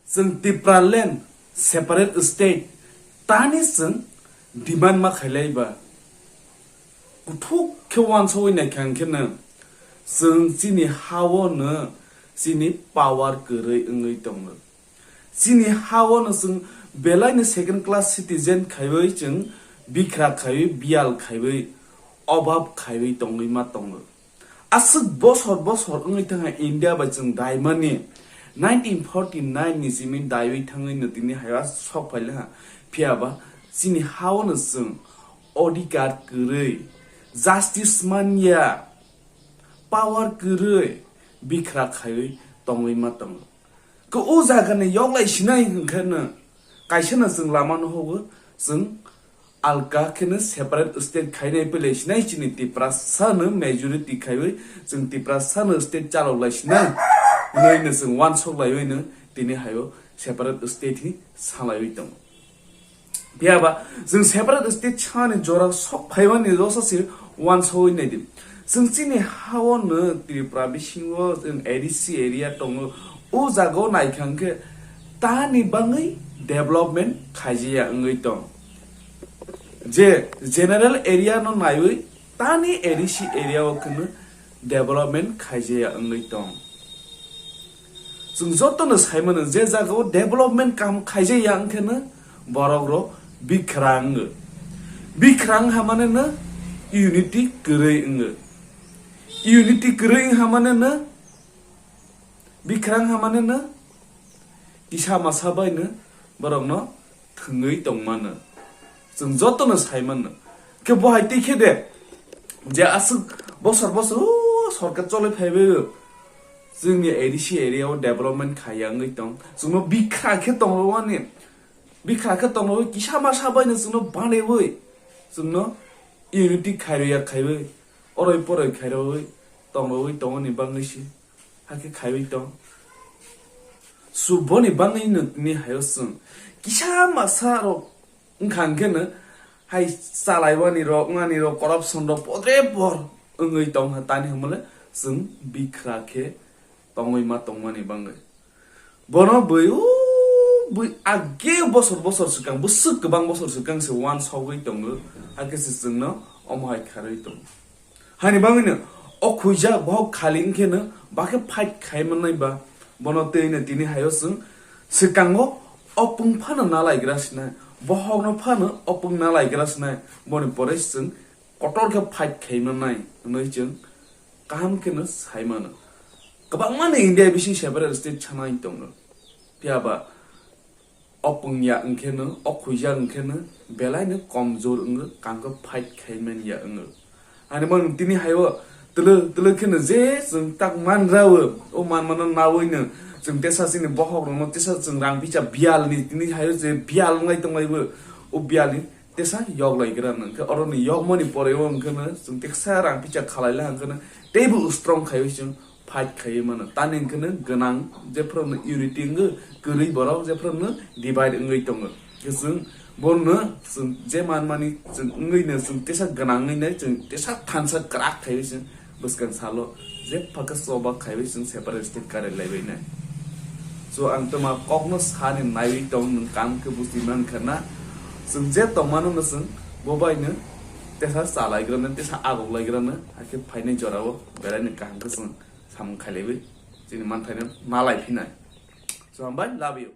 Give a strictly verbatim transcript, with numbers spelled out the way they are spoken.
Chwng Tipraland separate state tani chwng demand ma khailai ba. Kuthuk khe wansogwi naikha hwnkhe no chwng chini ha-o no chini power kwrwi wngwi tongo. Chini ha-o no chwng belai no second class citizen khaiwi chwng bikra khaiwi, biyal khaiwi, obab khaiwi tongwi ma tongo. Aswk bosor bosor wngwi thangkha India bai chwng daimani, nineteen forty nine ni simi daiwi thangwi no tini hai sok phailakha. Phiya ba chini ha-o no chwng odhikar kwrwi, justice manya, power kwrwi bikra khaiwi tongwi ma tongo. Khe o jaga ni yoklai sinai hwnkhe no kaisa no chwng lama no hogo, chwng alka kheno separate state khainai pele sinai chini Tiprasa no majority khaiwi chwng Tiprasa no state chalok lai sinai hwnwi no chwng wansok laiwi no tini hayo separate state hi salaiwi tongo. Phiya ba chwng separate state sani jora sok phaimani josa se wansogwi naidi. Chwng chini ha-o no Tripura bisingo chwng A D C area tongo. O jaga o naikha hwnkhe tani bangwi development khaijaya wngwi tong. Je general area no naiwi tani A D C area o kheno development khaijaya wngwi tong. Chwng jotono sai mano je jaga o development kam khaijaya wngkhe no borok rok bikrang wngo. Bikrang ha mane no unity kwrwi wngo. Unity kwrwi wng ha mane no bikrang ha mane no kisa masa bai no borok no thwngwi tongmano. Chwng jotono sai mano. Khe bo hai twi khe de, je aswk bosor bosor, o, sorkar cholwi phaibai o, chwngni A D C area o development khaiya wngwi tong. Chwngno bikha khe tongrwani, bikha khe tongrwi kisa masa bai no chwngno banaiwi, chwngno unity khairwi ya khaiwi, oroi poroi khairwi tongrwi tongoni bangwi se. Hakhe khaiwi tong. Suboni bangwi no tini hayo chwng kisa masa rok wngkha hwnkhe no hai chalaiwani rok, wngani rok, corruption rok podre por wngwi tongkha tani hwnmale chwng bikra khe tongwi ma tongmani bangwi. Bono bui o bui age bosor bosor swkang, bwswk kwbang bosor swkang se wansogwi tongo, hakhe se chwngno omo hai kharwi tongo. Hani bangwino o khuijak bohok khali wngkheno bakhe fight khai mannai ba, bono twi no tini hayo chwng swkango opung phano nalaigra sinai, bohokno phano opung nalaigra sinai, boni pore chwng kotor khe fight khai mannai hwnwi chwng kaham kheno sai mano. Kwbangma ni India bising separate state sanai tongo, phiya ba opung ya wngkheno, o khuijak wngkheno belai no komjor wngo, kangkhe fight khai man ya wngo. Ani mano tini hayo tele tele kheno je chwng tak man rawo, o man mano nawi no chwng tesa chini bohok rokno tesa chwng rang picha biyal ni tini hayo je biyal wnglai tonglai bo, o biyal ni tesa yok lai gra no, hwnkhe oro ni yok mani pore o wngkheno chwng tesa rang picha khalai la wngkheno teibo strong khai chwng fight khaiwi mano. Tani hwnkhe no gwnang, jephru no unity wngwi kwrwi borok, jephru no divide wngwi tongo. Khe chwng bono chwng je manmani chwng wngwi no chwng tesa gwnang wngwi nai, chwng tesa thansa kwrak khaiwi chwng bwskang salo je phaka choba khaiwi chwng separate state kare laibai nai. So ang toma kokno sani naiwi tong, nwng kam khe buji mankha na? Chwng je tongmano no chwng bobai no tesa chalaigra no, tesa agoklaigra no, hakhe phainai jorao belai no kaham khe chwng samung khailaiwi chini manthaino nalai phinai. So, hambai, love you.